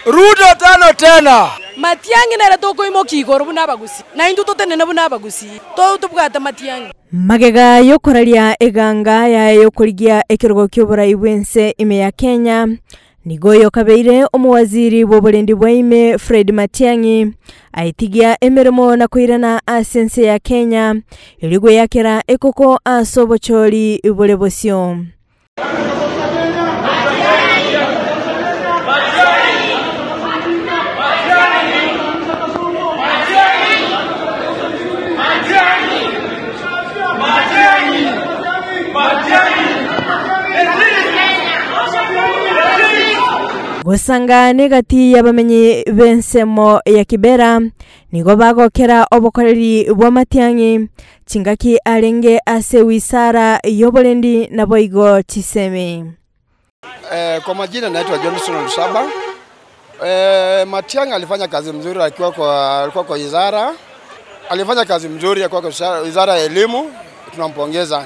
Ruto tano tena! Matiang'i nere tokoimokia igoro buna abagusii, na intwe totenene buna abagusii, tobwate matiang'i. Magega y'okoraria eganga yaye y'okorigia ekerogo ki'oborai bw'ense ime ya Kenya, nigo oyo okabeire omowaziri bw'oborendi bwa ime Fred Matiang'i aetigia emeremo na koirana ase ense ya Kenya erio gweyakera ekoko ase obochori bore bosio. Gosanga negati y'abamenyi b'ensemo ya Kibera nigo bagokera obokoreri bw'amatiang'i Chingaki arenge ase wisara y'oborendi naboigo chisemi. Kwa majina naitwa Johnson Lusaba. Eh, Matiang'i alifanya kazi mzuri akiwa kwa, alikuwa kwa wizara. Alifanya kazi mzuri akiwa kwa wizara ya elimu, tunampongeza.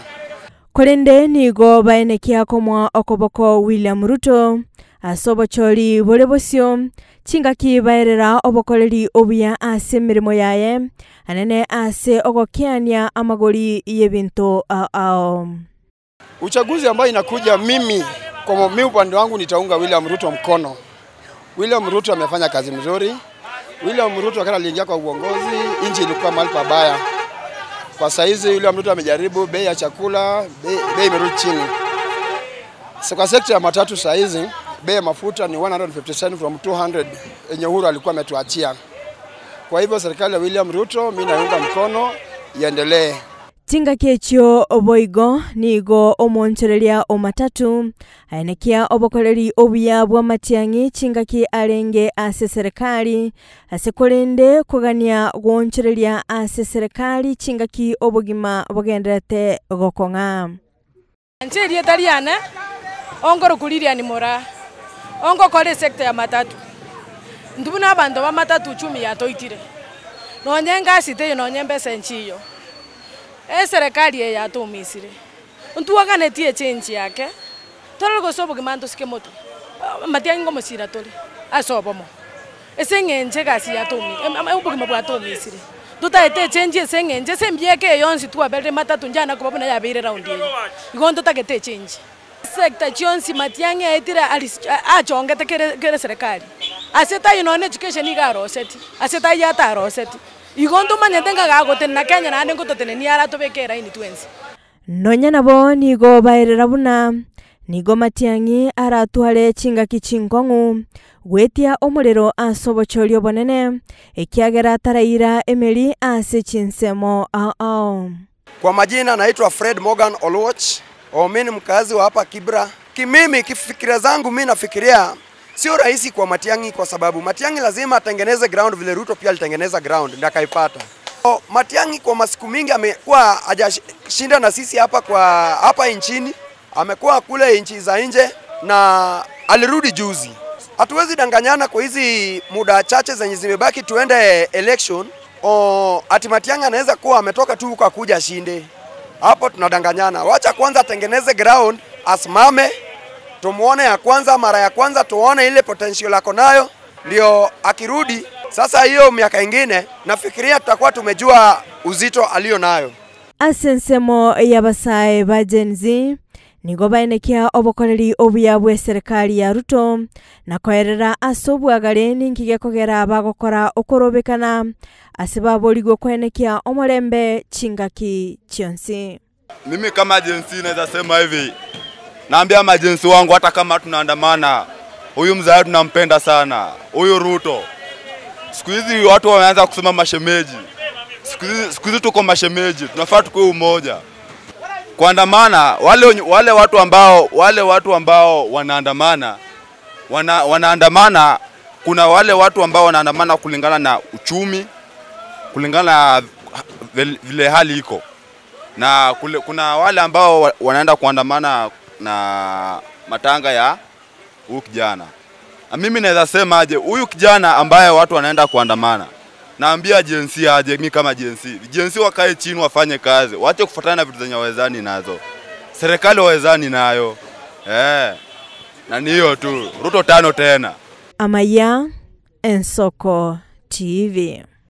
Korende nigo baenekia komoa okoboko William Ruto ase obochori bore bosio, chingaki baerera obokoreri obuya ase emeremo yaye, anene ase ogokeania amagori y'ebinto ao ao. Uchaguzi ambayo inakuja, mimi kwa mimi upande wangu nitaunga William Ruto mkono. William Ruto amefanya kazi mzuri. William Ruto wakati aliingia kwa uongozi, nchi ilikuwa mahali pabaya. Kwa saizi William Ruto amejaribu, bei ya chakula bei, bei imerudi chini. So kwa sekta ya matatu saizi bei ya mafuta ni 157 from 200 yenye Uhuru alikuwa ametuachia. Kwa hivyo serikali ya William Ruto mimi naunga mkono iendelee. Chingaki echio boigo nigo omoonchoreria o matatu aenekia obokoreri obuya bw'amatiang'i chingaki arenge ase eserekari, ase korende kogania goonchoreria ase eserekari chingaki obogima bogendererete gokong'a. Inche erieta riane onkorokwa Lilian Moraa, ongokora esector ya matatu. Intwe buna abanto ba matatu uchumi yatoitire, nonye engasi teiyo nonye embesa enchiyo, eserekari eye yatoumisire. Ntwaganetie echange yake, torore gose obogima ntosike motwe, matiang'i ngomosira tore ase obomo. Ase eng'encho egasi yatoumi obogima bwatoumisire. Totaete echange ase eng'encho ase emiaka eye yonsi twaberire matatu njana koba buna yabeire round eye. Igo ntotagete echange. Sector chionsi matiang'i aetire aris achongete kere kere serikali. Ase taiyo nonye na education iga aroseti, ase taiyo ataroseti. Igo ntomanyete ng'a gagotenena Kenya naende ngototenenia are atobeke eraini twensi. Nonya nabo nigo baerera buna nigo matiang'i aratware chingaki chinkong'u goetia omorero ase obochori obonene, ekiagera taraira emeri ase chinsemo ao ao. Kwa majina naitwa Fred Morgan Oluoch, mimi ni mkazi wa hapa Kibra. Kimimi kifikira zangu mimi nafikiria sio rahisi kwa Matiang'i kwa sababu Matiang'i lazima atengeneze ground vile Ruto pia alitengeneza ground ndio akaipata. O, Matiang'i kwa masiku mingi amekuwa hajashinda na sisi hapa kwa hapa nchini, amekuwa kule nchi za nje na alirudi juzi. Hatuwezi danganyana kwa hizi muda chache zenye zimebaki tuende election. O, ati Matiang'i anaweza kuwa ametoka tu huko akuja ashinde. Hapo tunadanganyana. Wacha kwanza atengeneze ground, asimame, tumuone ya kwanza, mara ya kwanza tuone ile potential ako nayo, ndio akirudi sasa hiyo miaka ingine nafikiria tutakuwa tumejua uzito alio nayo. Ase ensemo y'abasae ba Gen Z, nigo baenekia obokoreri obuya bw'eserekari ya Ruto na koerera ase obwagare ninki gekogera bagokora okorobekana ase baborigwe koenekia omorembe chingaki chionsi. Mimi kama Gen Z naweza sema hivi, naambia majensi wangu hata kama tunaandamana, huyu mzee tunampenda sana, huyu Ruto. Siku hizi watu wameanza kusema mashemeji, siku hizi tuko mashemeji, tunafaa tukue umoja. Kuandamana wale, wale watu ambao wale watu ambao wanaandamana wana, wanaandamana kuna wale watu ambao wanaandamana kulingana na uchumi, kulingana na vile hali iko na kule, kuna wale ambao wanaenda kuandamana na matanga ya huyu kijana. Na mimi naweza sema aje, huyu kijana ambaye watu wanaenda kuandamana, naambia Gen Z aje, mimi kama Gen Z, Gen Z wakae chini wafanye kazi, waache kufuatana na vitu zenye wawezani nazo, serikali wawezani nayo na ni hiyo tu. Ruto tano tena. Amaya, Ensoko TV.